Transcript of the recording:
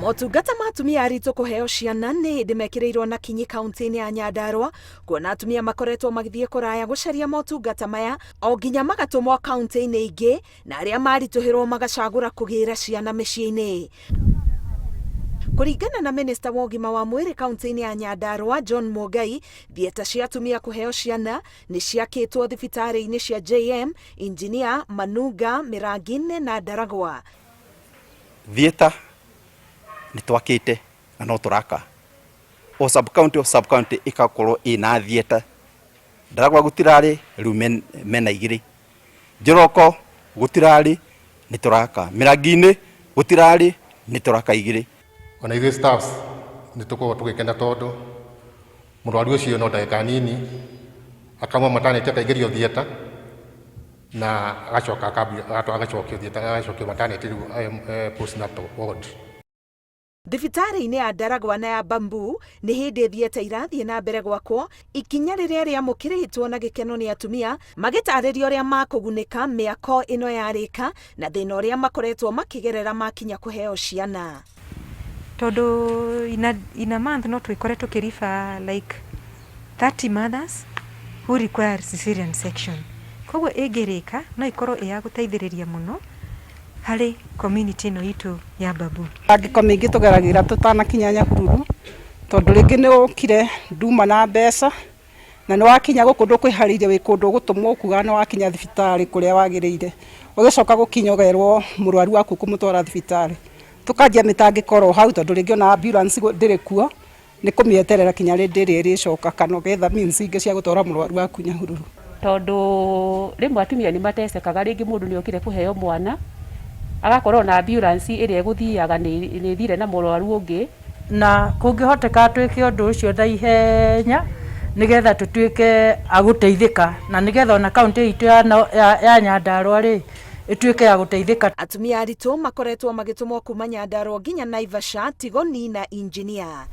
Motungata ma atumia aritũ kũheo ciana nĩ hĩndĩ mekĩrĩirwo na kinyi kaunti-inĩ ya Nyandarua, kuona atumia makoretwo magĩthiĩ kũraya gũcaria motungata maya o nginya magatũmwo kaunti-inĩ ingĩ, na arĩa maritũhĩrwo magacagũra kũgĩra ciana mĩciĩ-inĩ. Kũringana na minista wa ũgima wa mwĩrĩ kaunti-inĩ ya Nyandarua John Mũngai, thieta cia atumia kũheo ciana nĩ ciakĩtwo thibitarĩ-inĩ cia JM, Engineer, Manunga, Mĩrangi-inĩ na Ndaragwa. Theatre nĩ twakĩte na no tũraka. O sub county o sub county ĩgakorwo ĩna theatre. Ndaragwa gũtirarĩ rĩu mena igĩrĩ. Njoroko gũtirarĩ nĩ tũraka. Mĩrangi-inĩ gũtirarĩ nĩ tũraka igĩrĩ. Ona ithuĩ staffs nĩ tũkoragwo tũgĩkena tondũ mũrwaru ũcio no ndagĩka nini akauma maternity akaingĩrio theatre na agacoka agacokio theatre agacokio maternity rĩu postnatal ward. Thibitarĩ-inĩ ya Ndaragwa na ya Bamboo nĩ hĩndĩ thieta irathiĩ na mbere gwakwo, ikinya rĩrĩa rĩamũkĩrĩtwo na gĩkeno nĩ atumia magĩtarĩria ũrĩa makũgunĩka mĩako ĩno yarĩka na thĩna ũrĩa makoretwo makĩgerera makinya kũheo ciana. Tondũ in a month no twĩkore tũkĩ refer like 30 mothers who require cesarean section. Koguo ĩngĩrĩka no ĩkorwo ĩ ya gũteithĩrĩria mũno harĩ community ĩno itũ ya Babu. Mĩtangĩko mĩingĩ tũgeragĩra tũtanakinya Nyahururu tondũ rĩngĩ nĩ ũkire nduma na mbeca na nĩ wakinya gũkũ ndũkwĩharĩirie wĩ kũndũ ũgũtũmwo ũkuga nĩ wakinya thibitarĩ kũrĩa wagĩrĩire. Ũgĩcoka gũkinya ũkerwo mũrwaru waku ũkũmũtwara thibitarĩ. Tũkanjia mĩtangĩko oro hau tondũ rĩngĩ ona ambulance ndĩrĩ kuo nĩ kũmĩeterera kinya hĩndĩ ĩrĩa ĩrĩcoka kana ũgetha means ingĩ cia gũtwara mũrwaru waku Nyahururu. Tondũ rĩmwe atumia nĩ matecekaga, rĩngĩ mũndũ nĩ okire kũheo mwana, agakorwo na ambulance ĩrĩa ĩgũthiaga nĩ ĩthire na mũrwaru ũngĩ. Na kũngĩhoteka twĩke ũndũ ũcio na ihenya nĩgetha tũtuĩke a gũteithĩka na nĩgetha ona kaũntĩ itũ ya Nyandarua rĩ ĩtuĩke ya gũteithĩka. Atumia aritũ makoretwo magĩtũmwo kuma Nyandarua nginya Naivasha, Tigoni na Engineer.